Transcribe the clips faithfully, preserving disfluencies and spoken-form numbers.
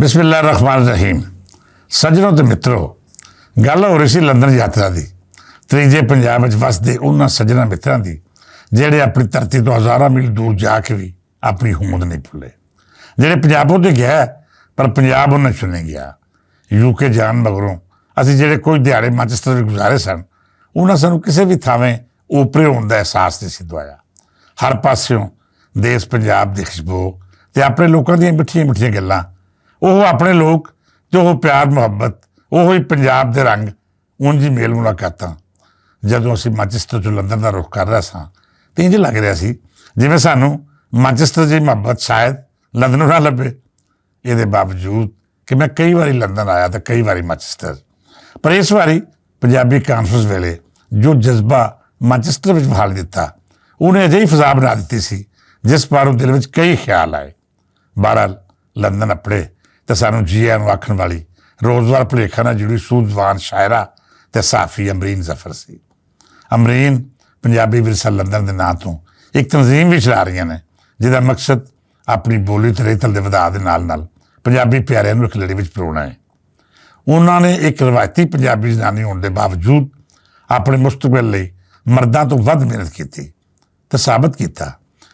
بسم اللہ الرحمن الرحیم۔ سجنوں تے مترو، گل ہو رہی سی لندن یاترا دی۔ تریجے پنجاب وچ وسدے انہاں سجناں متراں دی، جہڑے اپنی دھرتی توں ہزاراں میل دور جا کے وی اپنی ہوند نہیں پھلے، جہڑے پنجابوں تے گیا، پر پنجاب انہاں چوں نہیں گیا۔ یوکے جان مگروں اسی جہڑے کچھ دیہاڑے مانچسٹر وچ گزارے سن، انہاں سانوں کسے وی تھاویں اوپرے ہون دا احساس نہیں سی دوایا۔ ہر پاسیوں دیس پنجاب دی خوشبو تے اپنے لوکاں دیاں مٹھیاں مٹھیاں گلاں، اوہ اپنے لوک تے اوہ پیار محبت، اوہ ہی پنجاب دے رنگ، اونجی میل ملاقاتاں۔ جدوں اسی مانچسٹر چوں لندن دا رخ کر رہا ساں، تے انج لگ رہا سی جویں سانوں مانچسٹر جی محبت شاید لندنوں نہ لبھے۔ اے دے باوجود کہ میں کئی واری لندن آیا تے کئی واری مانچسٹر، پر اس واری پنجابی کانفرنس ویلے جو جذبہ مانچسٹر وچ بحال دتا، انہیں اجہی فضا بنا دتی سی جس پاروں دل وچ کئی خیال آئے۔ بہرحال، لندن اپڑے تے سانوں جی آئے نوں آکھن والی روزوار پلیکھا نال جڑی سوجوان شاعرہ تے صحافی امرین ظفر سی۔ امرین پنجابی ورثہ لندن دے ناں توں ایک تنظیم وی چلا رہیاں نے، جس دا مقصد اپنی بولی تے رہتل دے ودھا دے نال نال پنجابی پیاریاں نوں ایک لڑی وچ پرونا ہے۔ انہاں نے ایک روایتی پنجابی زنانی ہون دے باوجود اپنے مستقبل لئی مرداں توں ودھ محنت کیتی تے ثابت کیتا،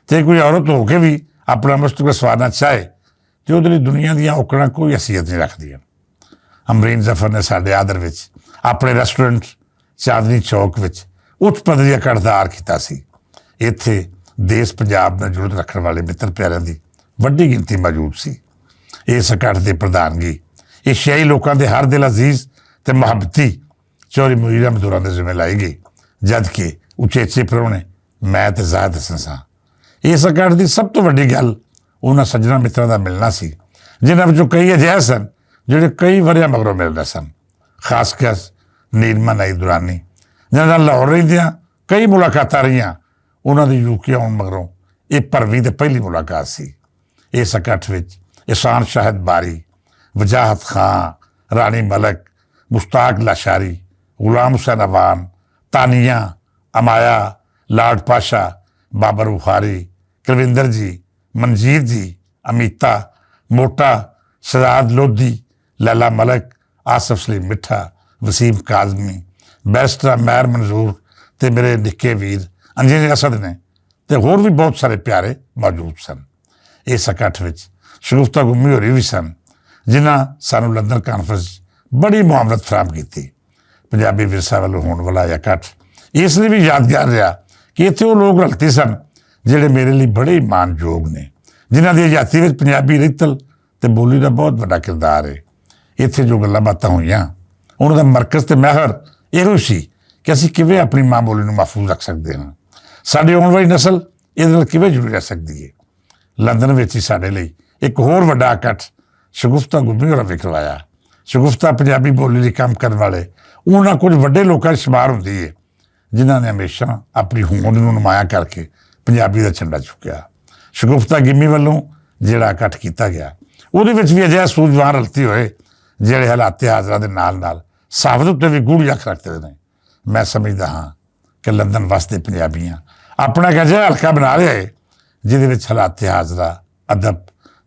تے کوئی عورت ہو کے وی اپنا مستقبل سوارنا چاہے، تے اودے لئی دنیا دیاں اوکڑاں کوئی حیثیت نہیں رکھدیاں۔ امرین ظفر نے ساڈے آدر وچ اپنے ریسٹورنٹ چاندنی چوک وچ اچ پدری اکڑ دا آر کیتا سی۔ ایتھے دیس پنجاب نال جڑت رکھن والے متر پیاریاں دی وڈی گنتی موجود سی۔ اس اکڑ دی پردھانگی ایشیائی لوکاں دے ہر دل عزیز تے محبتی چوری مریداں مزدوراں دے ذمہ لائی گئی، جد کہ اچیچے پرونے میں تے زاہد حسن ساں۔ اس اکڑ دی سب توں وڈی گل انہاں سجنا متراں دا ملنا سی، جنہاں وچوں کئی اجہے سن جڑے کئی وریاں مگروں ملنا سن۔ خاص کر نیلما نائی دورانی، جنہاں نال لاہور رہندیاں کئی ملاقاتاں رہیاں، انہاں دی یوکے آن مگروں ایہہ پروی تے پہلی ملاقات سی۔ اس اکٹھ وچ احسان شاہد باری، وجاہت خان، رانی ملک، مشتاق لاشاری، غلام حسین عوان، تانیہ، امایا، لارڈ پاشا، بابر بخاری، کلویندر جی، منجیت جی، امیتا، موٹا، شہزاد لودھی، لیلا ملک، آصف سلیم مٹھا، وسیم کاظمی، بیرسٹر مہر منظور تے میرے نکے ویر انجینئر اسد نے، تے ہور وی بہت سارے پیارے موجود سن۔ اس اکٹھ وچ شگفتہ گمی ہوری وی سن، جنہاں سانوں لندن کانفرنس بڑی معاونت فراہم کیتی۔ پنجابی ورثہ والوں ہون والا اکٹھ اس لئی وی یادگار رہیا کہ اتھے وہ لوگ رلتے سن جڑے میرے لئی بڑے ایمان جوگ نے، جنہاں دی یاتی وچ پنجابی رتل تے بولی دا بہت وڈا کردار ہے۔ اتھے جو گلاں باتاں ہوئیاں، انہاں دا مرکز تے محور ایہو سی کہ اسی کیویں اپنی ماں بولی نوں محفوظ رکھ سکدے ہاں، ساڈی آن والی نسل اس نال کیویں جڑی رہ سکدی ہے۔ لندن وچ ہی ساڈے لئی اک ہور وڈا اکٹھ شگفتہ گمی ہوراں وی کروایا۔ شگفتہ پنجابی بولی لئی کم کرن والے انہاں کچھ وڈے لوکاں وچ شمار ہوندی ہے، جنہاں نے ہمیشہ اپنی ہوند نوں نمایاں کر کے پنجابی دا جھنڈا چکیا۔ شگفتہ گمی ولوں جیڑا اکٹھ کیتا گیا، اودے وچ وی اجہے سوجوان رلتی ہوئے جیڑے حالات حاضرہ دے نال نال صحافت اتے وی گوڑی اکھ رکھتے نے۔ میں سمجھدا ہاں کہ لندن وسدے پنجابیاں اپنا ایک اجہا حلقہ بنا رہیا ہے، جس وچ حالات حاضرہ، ادب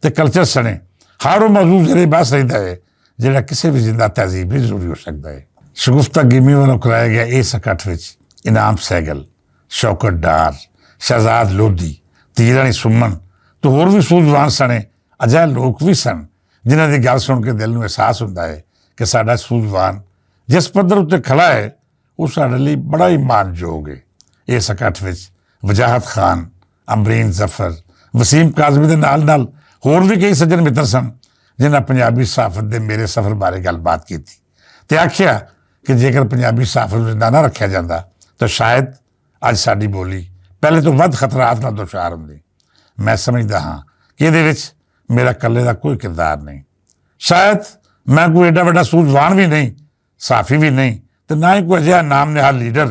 تے کلچر سنے ہر وہ موضوع زیر بحث رہتا ہے، جڑا کسی بھی زندہ تہذیب میں ضروری ہو سکتا ہے۔ شگفتہ گیمی والوں کرایا گیا اس اکٹھ وچ انعام سہگل، شوکت ڈار، شہزاد لودھی، تیرانی سمن تو ہور بھی سوجوان سنے اجہے لوک بھی سن، جنہاں دی گل سن کے دل نوں احساس ہوندا ہے کہ ساڈا سوجوان جس پدر اتے کھڑا ہے، او ساڈے لئی بڑا ہی مان جوگ ہے۔ اس اکٹھ وچ وجاہت خان، امرین ظفر، وسیم کاظمی دے نال نال ہور وی کئی سجن متر سن، جنہاں پنجابی صحافت دے میرے سفر بارے گل بات کیتی تے آکھیا کہ جیکر پنجابی صحافت نوں زندہ نہ رکھیا جاندا، تاں شاید اج ساڈی بولی پہلے توں ودھ خطرات نال دچار ہوندی۔ میں سمجھدا ہاں کہ ایہدے وچ میرا کلے دا کوئی کردار نہیں۔ شاید میں کوئی ایڈا وڈا سوجوان وی نہیں، صحافی وی نہیں، تے نہ ہی کوئی اجہا نام نہاد لیڈر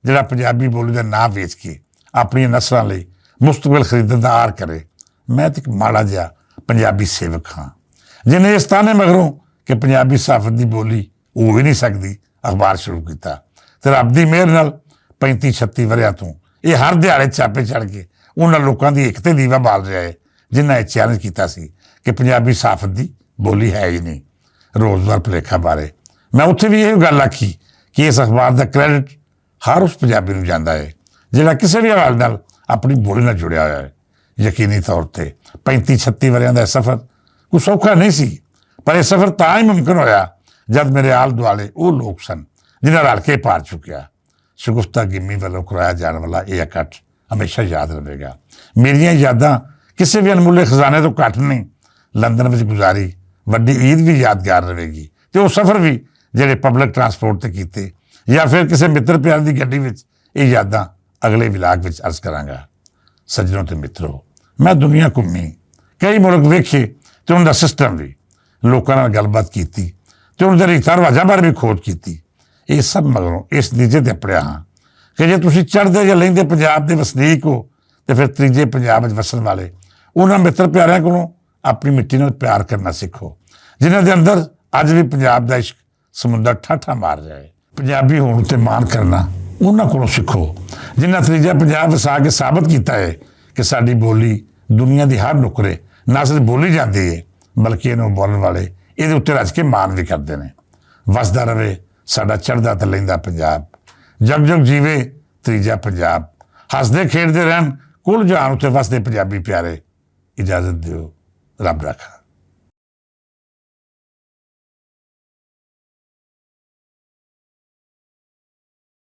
جڑا پنجابی بولی دا ناں ویچ کے اپنی نسلاں لئی مستقبل خریدن دا آر کرے۔ میں تے ایک ماڑا جہا پنجابی سیوک ہاں، جنہیں اس تانے مگروں کہ پنجابی صحافت دی بولی ہو ہی نہیں سکدی، اخبار شروع کیتا۔ تے رب دی مہر نال پینتی چھتی وریاں توں ایہہ ہر دیہاڑے چھاپے چڑھ کے انہاں لوکاں دی ایک تے دیوا بال رہیا ہے، جنہاں ایہہ چیلنج کیتا سی کہ پنجابی صحافت دی بولی ہے ہی نہیں۔ روزگار پریکھا بارے میں اتھے وی ایہہ گل آکھی کہ اس اخبار دا کریڈٹ ہر اس پنجابی نوں جاندا ہے جیہڑا کسے وی حوالے نال اپنی بولی نال جڑیا ہویا ہے۔ یقینی طور تے پینتی چھتی وریاں دا سفر کوئی سوکھا نہیں سی، پر ایہہ سفر تاں ہی ممکن ہویا جد میرے آل دوالے او لوگ سن جنہاں رل کے پار چکیا۔ شگفتہ گمی ولوں کرایا جان والا ایہہ اکٹھ ہمیشہ یاد رہے گا۔ میریاں یاداں کسے وی انمولے خزانے توں کٹ نہیں۔ لندن وچ گزاری وڈی عید وی یادگار رہے گی، تے او سفر وی جیہڑے پبلک ٹرانسپورٹ تے کیتے یا فیر کسے متر پیار دی گڈی وچ۔ ایہہ یاداں اگلے ولاگ وچ عرض کراں گا۔ سجنوں تے متروں، میں دنیا گھمی، کئی ملک ویکھے، تے انہاں دا سسٹم وی، لوکاں نال گل بات کیتی، تے انہاں دے ریتاں رواجاں بارے وی کھوج کیتی۔ ایہہ سب مگروں اس نتیجے تے پڑیا ہاں کہ جے تسی چڑھدے یا لیندے پنجاب دے وسنیک ہو، تے فیر تریجے پنجاب وچ وسن والے انہاں متر پیاریاں کولوں اپنی مٹی نال پیار کرنا سکھو، جنہاں دے اندر اج وی پنجاب دا عشق سمندر ٹھاٹھا مار رہا ہے۔ پنجابی ہون تے مان کرنا انہاں کولوں سکھو، جنہاں تریجا پنجاب وسا کے ثابت کیتا ہے کہ ساڈی بولی دنیا دی ہر نکرے نہ صرف بولی جاندی ہے، بلکہ انہوں بولن والے ایہدے اتے رج کے مان وی کردے نے۔ وسدا رہے ساڈا چڑھدا تے لیندا پنجاب۔ جگ جگ جیوے تریجا پنجاب۔ ہسدے کھیڈدے رہن کل جہان اتے وسدے پنجابی پیارے۔ اجازت دیو، رب رکھا۔